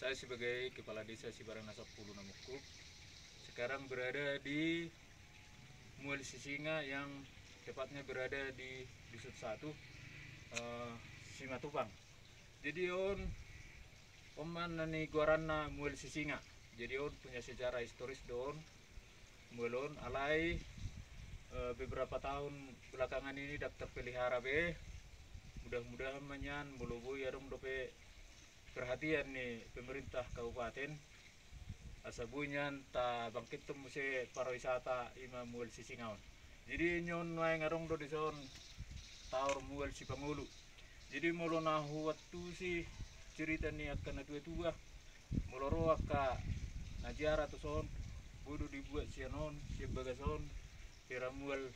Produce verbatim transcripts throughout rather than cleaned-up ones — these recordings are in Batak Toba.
Saya sebagai Kepala Desa Sibarana Sampulu Namungkup, sekarang berada di Mual Sisinga yang tepatnya berada di Dusun Satu, eh, Simatupang. Jadi on, on ma na nigoaranna Mual Sisinga. Jadi on punya sejarah historis do on. Mual on alai, eh, beberapa tahun belakangan ini ndang terpelihara be. Mudah-mudahan ma nian molo boi adong dope perhatian ni pemerintah kabupaten, asa boi nian tabangkithon muse pariwisata i ma Mual Sisinga on. Jadi nion nuaeng adong do dison taor Mual Sipangolu. Jadi molo na huantusi cerita ni angka na tua-tua, molo ro angka na ziarah tu son, boi do dibuat sian on, sian bagas on, hira Mual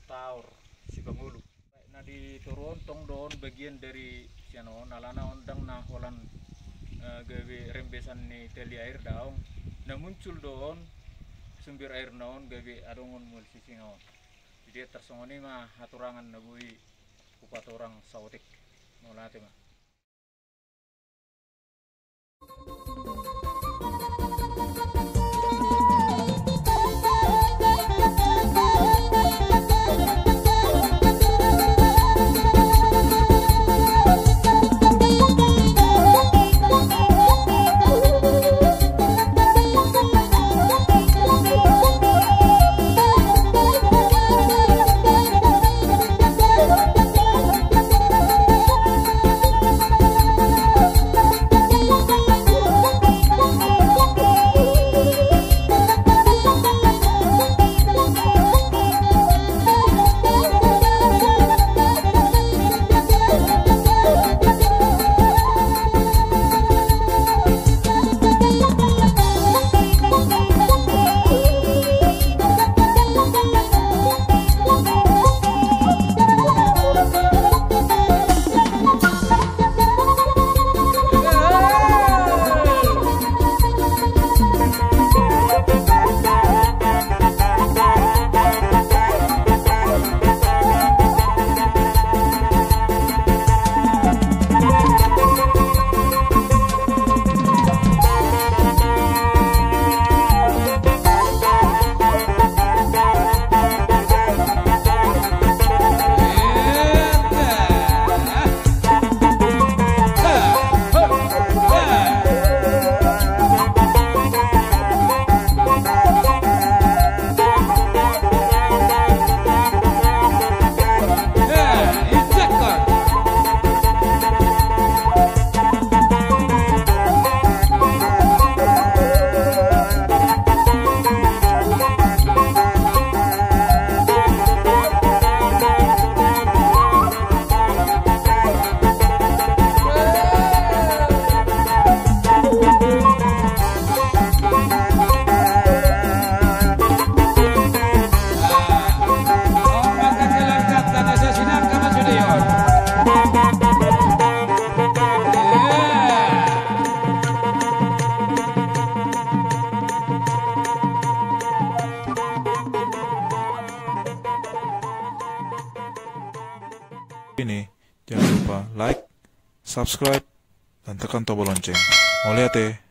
taor Sipangolu. Na di toru on tong do on bagian dari sian on, alana on ndang na holan, eh, gabe rembesan ni tali air daong. Na muncul do on sumber airna on gabe adong on Mual Sisinga on. Jadi tarsongon i ma haturangan na boi hupatorang saotik. Mauliate ma. Ini, jangan lupa like, subscribe, dan tekan tombol lonceng. Mauliate.